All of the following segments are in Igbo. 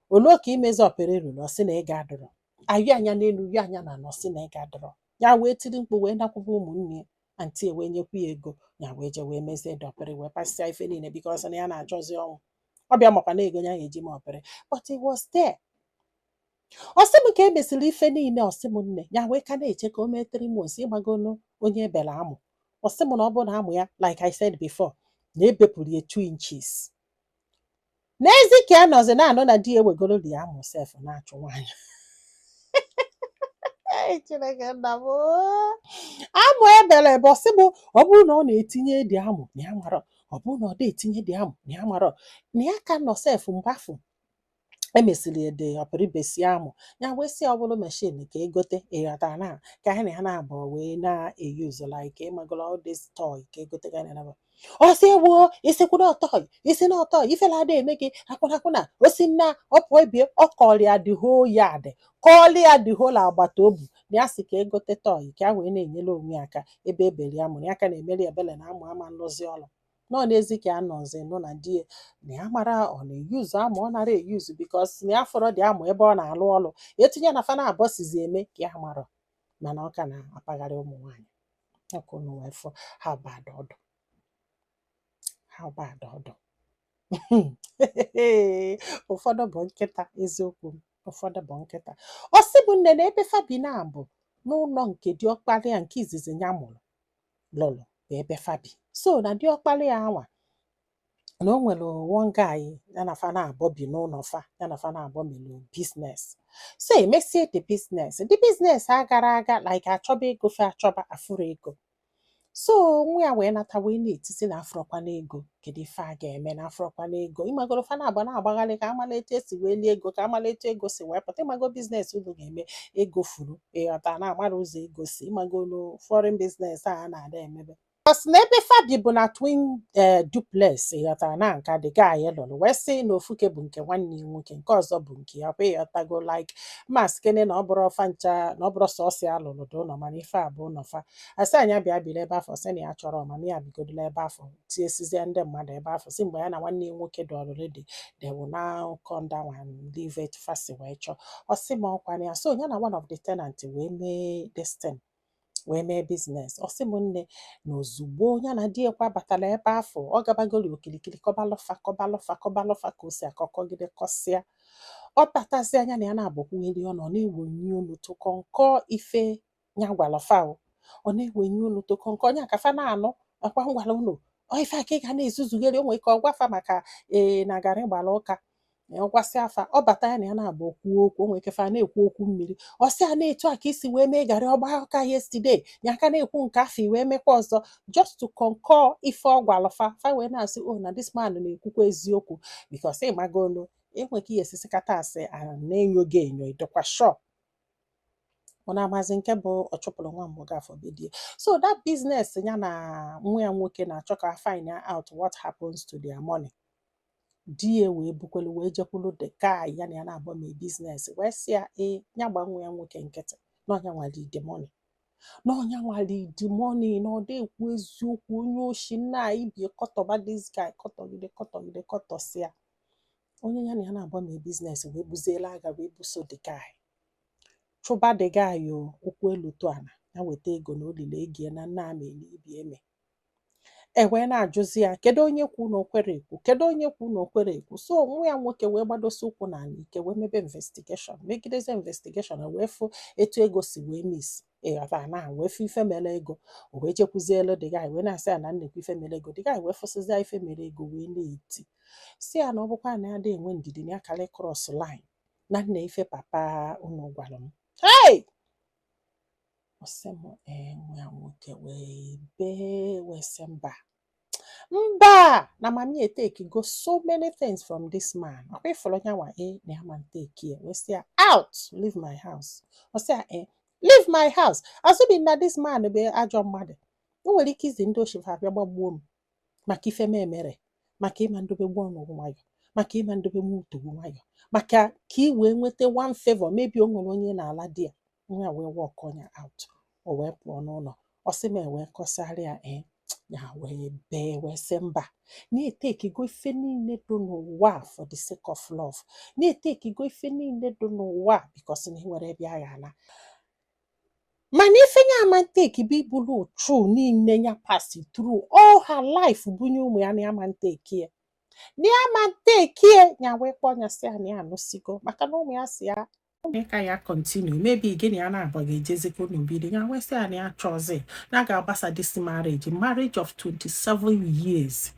Oluo ka imezi ọpịrị ruru, ọ sị na ego adịrọ. Ayụ anya n'elu yụ anya na ala, ọ sị na ego adịrọ. Ya wee tiri mkpu wee nakwube ụmụnne ya. Aunty wee nyekwu ya ego, ya wee jee wee mezie dọpịrị, wee pasịa ife niile, because na ya na-achọzi ọnwụ. Ọ bịa makwa na ego ya ga-eji ma ọpịrị, but he was there. Ọ sị m ka e mesịrị ife niile, ọ sị m nne, ya wee ka na-eche ka o mee 3 months. Ịgbagonu onye ebere amụ, ọ sị m na ọ bụrụ na amụ ya, like I said before, na ebepụrụ ya 2 inches n'ezi, ka ya nọzi na-anọ na di ya ewegoro li amụ sef na-achụ nwaanyị. Ei, Chineke nna m oo. Amụ ebere ebe, ọ sị m, ọ bụrụ na ọ na-etinye dị amụ na ya marọ, ọ bụrụ na ọ dị etinye dị amụ na ya marọ, na ya ka nọ sef. Mgbe afọ emesịrị ede ọpịrịbesi amụ ya, wee sị ọ bụrụ machine ka egote, ịghọta, na ka anyị na ya na-abụ wee na-eyuzu, like ịmagolo all this toy ka egote, ka anyị na-abụ. Ọ sị ewo, isikwuna ọtọị, isi na ọtọị ifela ada eme gị akwụnakwụna osi nna ọ pụọ ebie. Ọ kọrọ ya the whole yard, kọọlị ya the whole agbata obi, na ya sị ka egote toy ka ya wee na-enyere onwe ya aka ebe ebeli ya mụrụ ya, ka na-emeri ebele na amụ ama nlụzi ọlụ nọ n'ezi, ka ya nọzi nụ na di ya na ya mara ọ na-eyuzu amụ, ọ nara eyuzu, because na ya fọrọ dị amụ ebe ọ na-alụ ọlụ etinye na fana abụọ sizi eme ka ya marọ, mana ọ ka na-apagharị ụmụ nwaanyị ọkụ unu wee fụ how bad ọdụ, how bad ọdụ. Ụfọdụ bụ nkịta, eziokwu m, ụfọdụ bụ nkịta. Ọ sị bụ nne, na ebe fabi na bụ n'ụlọ nke diọkpara ya nke izizi ya mụrụ lụrụ bụ ebe fabi. So na diọkpara ya anwa, na o nwere one guy ya na fa na-abọ bi n'ụlọ fa, ya na fa na-abọ mere business. So emesie the business agara aga, like achọba ego, fe achọba afụrụ ego. So nwa ya wee nata wee na-etisi na afụrọkwana ego, kedu ife a ga-eme na afụrọkwana ego? Ịmagoro fa na-agba na-agbagharị ka amala etu esi wee lie ego, ka amala etu ego si wee pụta. Ịmago business unu ga-eme ego furu, ịghọta, na amara ụzọ ego si. Ịmagolo foreign business a na-ada emebe. Bọs na ebe fabi bụ na twin duplex, ịghọtara, na nka the guy lụrụ wee sị na ofuke bụ nke nwanne ya nwoke, nke ọzọ bụ nke ya kwa, ịghọtago. Like mas kene na ọ bụrụ ọfa ncha, na ọ bụrụ sọsọ ya lụrụ dị ụlọ, mana ife a bụ ụlọ fa. Asị anyị bịa biri ebe afọ, sị na ya chọrọ mama ya bigodola ebe afọ, tiesizie ndị mmadụ ebe afọ, si mgbe ya na nwanne ya nwoke dị already, they will now come down and leave it. Fasi wee chọọ, ọ sị ma ọkwa ya. So ya na one of the tenant wee mee this thing, wee mee business. Ọ sị m nne, na ozugbo ya na di ya kwa batara ebe afọ, ọ gabagori okilikili kọbalụfa, kọbalụfa, kọbalụfa, ka o si akọkọgide kọsịa. Ọ batazi anya na ya na-agbakwugheri ọnụ, ọ na-ewenye olu tụkọnkọ ife ya gwara fa o. Ọ na-ewenye olu tụkọnkọ onye akafa na-anụ akwa ngwara unu. Ọ ife aka ị ga na-ezuzugharị, o nwere ike ọ gwafa maka ee na garị gbara ụka. Ọ gwasị afa, ọ bata, ya na ya na-abụ kwuo okwu, o nwere ike fa na-ekwu okwu mmiri. Ọ sị a na-etu a ka isi wee mee garị ọgba ụka yesterday, ya aka na-ekwu nke afọ i wee mekwa ọzọ, just to concur ife ọ gwalụ fa. Fa wee na-asị, "Oh, na this man na-ekwukwa eziokwu," because ịmagolu enwe ka ihe esisikata asị a na-enyo gị enyo, ịdịkwa sure. Ọ na-amazi nke bụ ọ chụpụrụ nwa mgbe afọ bedie. So that business, ya na nwa ya nwoke na-achọ ka find out what happens to their money. Di ya wee bukwelu wee jekwulu the guy ya na ya na-abụ mee business, wee sị ya ee, ya gba nwa ya nwoke nkịtị, na ọnya nwa lead the money, na ọnya nwa lead the money, na ọ dị ekwu eziokwu, onye oshi nna anyị bi. Kọtọba this guy, kọtọgide, kọtọgide, kọtọsịa onye ya na ya na-abụ mee business, wee buziela agha wee buso the guy, chụba the guy o ụkwụ elu tụ ala, ya weta ego na olile ego ya na nna ameli ibi eme. E wee na-ajụzi ya, kedu onye kwu na o kwere ekwu, kedu onye kwu na o kwere ekwu? So nwa ya nwoke wee gbadosi ụkwụ n'ala ike, wee mebe investigation, megidezie investigation, wee fụ etu ego si wee miss, ịghọta, na wee fụ ife mere ego. O wee jekwuzielu the guy, wee na-asị ya na nnekwu ife mere ego. The guy wee fụsịzịa ife mere ego, wee na-eti si ya na ọ bụkwa na ya dị enwe ndidi, na ya karị cross line, na nna ife papa unu gwara m. Hey! Ọ sị m ee, nwa ya nwoke wee bee, wee sị mba, mba, na mami etake go so many things from this man. Ọkwa ịfụrụ nyanwa e na ya ma nteki ya, wee sị ya, "Out, leave my house." Ọ sị ya, "Eh, leave my house," assuming na this man bụ ajọ mmadụ, o nwere ike izi ndị oshi abịa gbagbuo m maka ife m emere, maka ịma ndobe gbuo ọnụ nwayọ, maka ịma ndobe m utogbu nwayọ, maka ka ị wee nweta one favor. Maybe o nwere onye na-ala di ya. Nwa ya wee walk ọnya out, o wee pụọ n'ụlọ. Ọ sị m, e wee kọsara ya ee. Ya wee bee wee sị mba, na-etekigo ife niile dị n'ụwa a for the sake of love, na-etekigo ife niile dị n'ụwa a because na ị nwere ebe a ga-ana. Mana ife ya ama nteki bụ ibulu ụchụ niile ya pass through all her life bunye ụmụ ya, na ya ma nteki ya, na ya ma nteki ya. Ya wee kpọọ ya, sị ya na ya anụsigo, maka na ụmụ ya si ya ka ya continue, maybe gịnị ya na-abụ ga-ejezikwa unu biri. Ya wee sị ya na ya chọzi na a ga-agbasa this marriage, marriage of 27 years.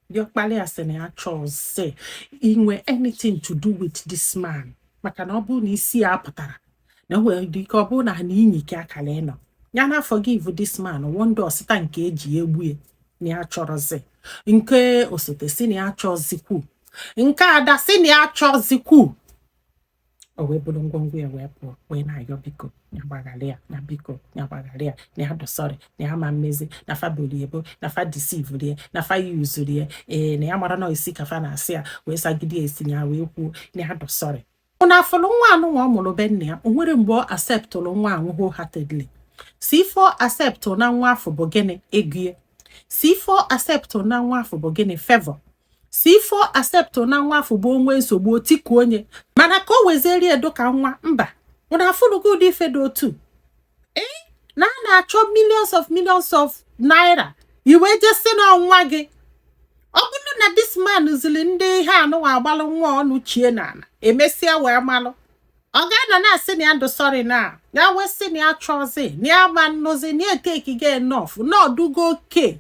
Diọkpala ya sị na ya chọzi inwe anything to do with this man, maka na ọ bụrụ na isi ya pụtara na o nwere ike ọ bụrụ na na inyike akara ịnọ ya na forgive this man one day, ọsịta nke eji egbu ya, na ya chọrọzi nke osote, si na ya chọzikwu nke ada, si na ya chọzikwu. O wee bụrụ ngwongwo ya wee pụọ, wee na-ayọ biko ya gbaghara ya, na biko ya gbaghara ya, na ya dụ sorry, na ya ma mmezi, na fa boro ebo, na fa deceive ya, na fa yuzuru ya. Ee, na ya mara na isi ka fa na-asị ya wee sagide esi ya wee kwuo na ya dụ sorry. Ụnụ afụlụ nwa anụnwa ọ mụrụ be nna ya, o nwere mgbe ọ acceptụrụ nwa ahụ wholeheartedly. Si ife ọ accept na nwa afọ bụ gịnị? Ego ya. Si ife ọ accept na nwa afọ bụ gịnị? Favor. Si ife ọ accept na nwa afọ bụ onwe nsogbu otiku onye, mana ka o wezieri edo ka nwa mba. Ụnụ afụlụgo ụdị ife dị otu ee na a na-achọ millions of millions of naira, iwe jesi na nwa gị. Ọ bụrụ na this man ziri ndị ihe anụnwa agbalụ nwa ọnụ chie n'ala, emesịa wee malụ, ọ ga-anọ na-asị na ya ndụ sorry, na ya wee sị na ya chọzi, na ya ma nnụzi, na ya etekigo enough, na ọdụgo oke,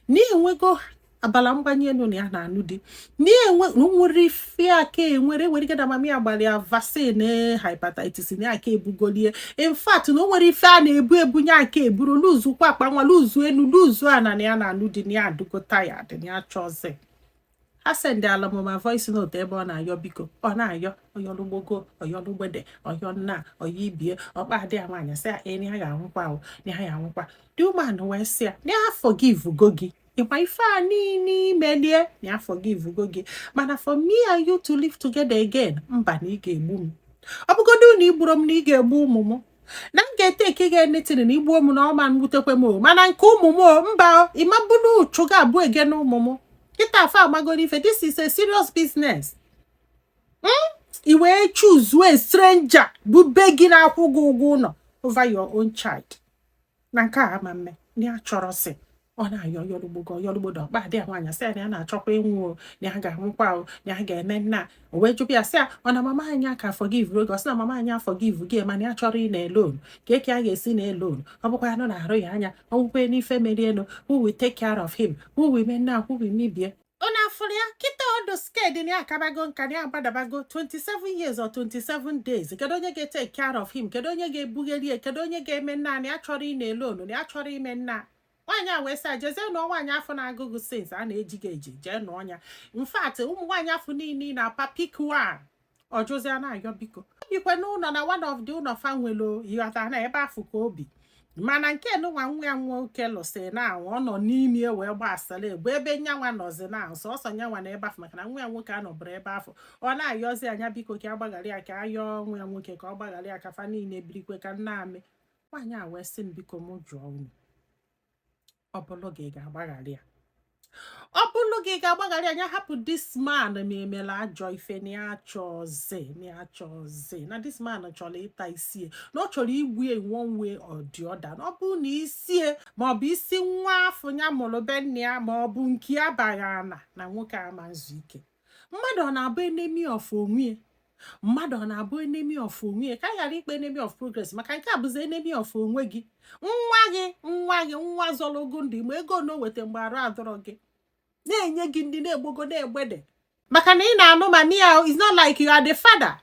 na enwego abala mgbanye elu, na ya na-anụ di, na enwe nwere ife aka enwere enwere ike na mami ya gbara ya vaccine hepatitis, na ya aka ebugolie. In fact, na o nwere ife a na-ebu ebunye aka eburu luzukwa akpa nwa, luzu enu, luzu ana, na ya na-anụ di, na ya adụgo tired, na ya chọzi. Ha send ala m ma voice note ebe ọ na-ayọ biko, ọ na-ayọ ọyọlugbogo, ọyọlugbede, ọyọ nna, ọyọ ibie ọkpa adị ya nwaanyị, sị ya ee, na ya ga-anwụkwa o, na ya ga-anwụkwa. The woman wee sị ya na ya forgive go gị, ịkwa ife a niile imelie, na ya forgive go gị, mana for me and you to live together again, mba, na ị ga-egbu m. Ọ bụgodu na igburu m, na ị ga-egbu ụmụ m, na m ga-eteki gị anything, na igbuo m na ọma mwutekwe m o, mana nke ụmụ m o, mba o, ịmabulu uchu ga-abụ ege na ụmụ m kịta afọ amagoro ife. This is a serious business. I wee choose a stranger bụ be gị na-akwụ gị ụgwọ ụlọ over your own child, na nke a ama mme, na ya chọrọ sị ọ na-ayọ yọlugbogo yọlugbodo ọkpa adị ya nwaanyị, sị ya na ya na-achọkwa ịnwụ o, na ya ga-anwụkwa o, na ya ga-eme nna. O wee jụbịa ya, sị ya ọ na mama anyị aka forgive oge. Ọ sị na mama anyị forgive gị, mana ya chọrọ ị na alone ka eke a ga-esi na alone. Ọ bụkwa ya nọ na-arụ ya anya ọnwụkwe n'ife merienu, who will take care of him? Who will mee nna? Who will mebie? Ọ na-afụrụ ya kịta ọdụ sked na ya akabago nka, na ya agbadabago 27 years or 27 days. Kedu onye ga-etake care of him? Kedu onye ga-ebugheri ya? Kedu onye ga-eme nna? Na ya chọrọ ị na alone, na ya chọrọ ime nna. Nwaanyị a wee sị a jezie nụọ nwaanyị afọ na-agụgụ since a na-eji gị eji jee nụọ ya. In fact, ụmụ nwaanyị afọ niile ị na-apa, pick one. Ọjụzia na-ayọ biko bikwe n'ụlọ na one of the ụlọ fa nwere ịghọta na ebe afọ ka obi, mana nke nụnwa nwa ya nwoke lụsị na ọ nọ n'ime wee gba asịrị bụ ebe nyanwa nọzi na sọsọ nyanwa na ebe afọ, maka na nwa ya nwoke anọbụrụ ebe afọ. Ọ na-ayọzi anya biko ka a gbaghara ya, ka ayọọ nwa ya nwoke ka ọ gbaghara ya, ka fa niile birikwe ka nna amị. Nwaanyị a wee sị m biko m jụọ unu, ọ bụlụ gị ga-agbaghara ya? Ọ bụlụ gị ga-agbaghara ya? Ya hapụ this man ma emela ajọ ife, na ya achọzi, na ya achọzi, na this man chọrọ ịta isie, na ọ chọrọ igbu ya in one way or the other, na ọ bụrụ na isie ma ọ bụ isi nwa afọ ya mụrụ be nna ya, ma ọ bụ nke ya baghị ana, na nwoke ama nzu ike. Mmadụ ọ na-abụ enemy of onwe ya? Mmadụ ọ na-abụ enemy of onwe ya? Ka a ghara ikpe enemy of progress, maka nke a bụzi enemy of onwe gị. Nwa gị, nwa gị, nwa zọrọ ogo ndụ, ma ego na o weta mgbe arụ adọrọ gị, na-enye gị ndị na-egbogo na-egbede, maka na ị na-anụ ma ya, it's not like you are the father.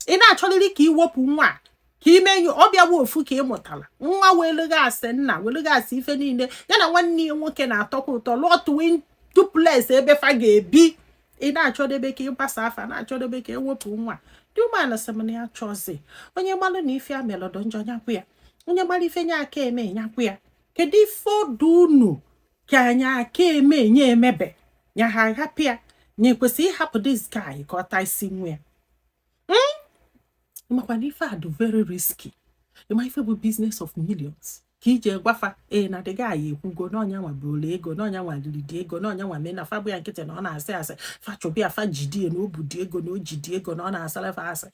Ị na-achọrịrị ka iwepụ nwa a, ka ime enyi ọ bịawa ofu ka ị mụtara nwa, welughị asị nna, welughị asị ife niile ya na nwanne ya nwoke na-atọkwa ụtọ, lụọ twin duplex ebe fa ga-ebi. Ị na-achọdebe ka ịgbasa afa, na-achọdebe ka ewepụ nwa dị umeala. Sị m na ya chọzi onye gbalụ na ife a melọdụ njọ, nyakwu ya, onye gbara ife nye aka eme, nyakwu ya. Kedu ife ọdụ unu ka anyị aka eme nye emebe ya ha ahapụ ya? Nye kwesịrị ịhapụ this guy ka ọ taa isi nwa ya. Makwa na ife a dị very risky. Ịma ife bụ business of millions ka Ka ije gwafa ee na the guy ekwugo na ọnya nwa bụrụ ego, na ọnya nwa riri dị ego, na ọnya nwa mee na fa bụ ya nkịtị, na ọ na-asị asị fa chụbịa, fa jidie, na o bu dị ego, na o ji dị ego, na ọ na-asara fa asị.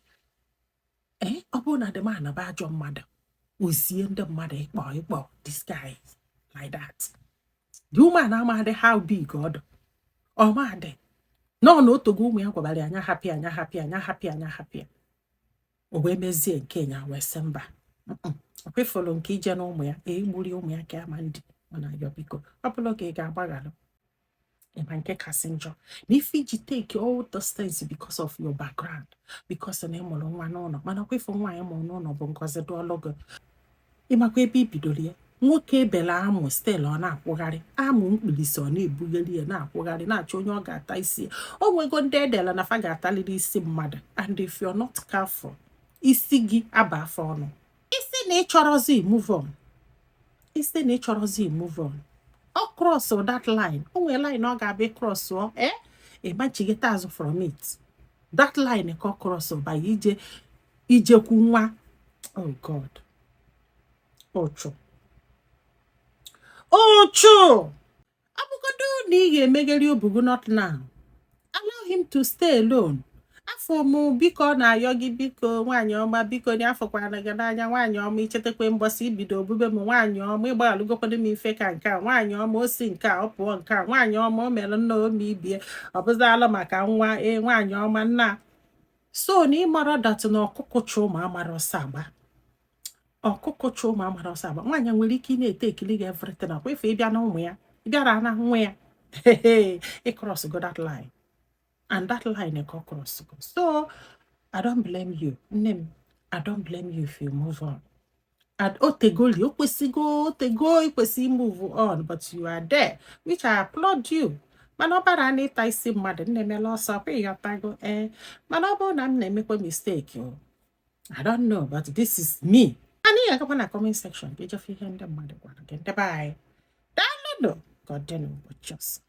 Ee, ọ bụrụ na the man bụ ajọ mmadụ, ozie ndị mmadụ ịkpọ ịkpọ this guy like that. The woman amadị how big ọ dị, ọ madị nọ na otogo. Ụmụ ya gwabara ya anya hapịa, anya hapịa, anya hapịa, anya hapịa. O wee mezie nke ya wee sị mba. Ọ kwefụrụ nke ije na ụmụ ya egburi ụmụ ya ka ama ndị ọ na-ayọ biko, ọ bụrụ ka ị ga-agbaghalụ. Ịma nke kasị njọ na ife iji take all those things because of your background, because na ị mụrụ nwa n'ụlọ. Mana ọkwa ife nwaanyị mụrụ n'ụlọ bụ ngọzi dụọlụ gị. Ịmakwa ebe i bidoro ya, nwoke ebele amụ still ọ na-akwụgharị amụ mkpirisi, ọ na-ebugheri ya, na-akwụgharị, na-achọ onye ọ ga-ata isi. O nwego ndị edela na fa ga-ataliri isi mmadụ, and if you're not careful, isi gị aba afọ ọnụ. Isi na ị chọrọzi move on, isi na ị chọrọzi move on, ọ cross that line. O nwere line ọ ga-abịa cross ọ ịgbachigete azụ from it. That line ka ọ cross by ije ijekwu nwa. Oh God, ụchụ, ụchụ. Ọ bụgodo na ị ga-emegheri obugo, not now. Allow him to stay alone. Afọ m, biko, ọ na-ayọ gị, biko, nwaanyị ọma, biko, na afọkwana gị n'anya, nwaanyị ọma, ichetakwa mbọsị ibido obube m, nwaanyị ọma, ịgbaghalụgokwana m ife ka nke a, nwaanyị ọma, o si nke a ọ pụọ nke a, nwaanyị ọma, o mere nna ome ibie, ọ bụzalụ maka nwa ee, nwaanyị ọma, nna. So na ịmara that na ọkụkọ chụ ụmụ amara ọsọ agba, ọkụkọ chụ ụmụ amara ọsọ agba. Nwaanyị nwere ike ị na-ete ekili gị everything, akwa ife ịbịa na ụmụ ya, ịbịara na nwa ya, ị cross go that line, and that line ka ọ cross go. So I don't blame you, nne m. I don't blame you if you move on. And otegoli o kwesịgo, otego ikwesị move on, but you are there, which I applaud you. Mana ọ bara na ịta isi mmadụ, nne, mela ọsọ kwa ịghọtago. Ee, mana ọ bụrụ na m na-emekwa mistake o, I don't know, but this is me. Anyị ga-agakwa na comment section ka ịjọfe ihe ndị mmadụ gwara gị. Ndị be anyị, daalụnụ. Ka ọ dị n'ụbọchị ọzọ.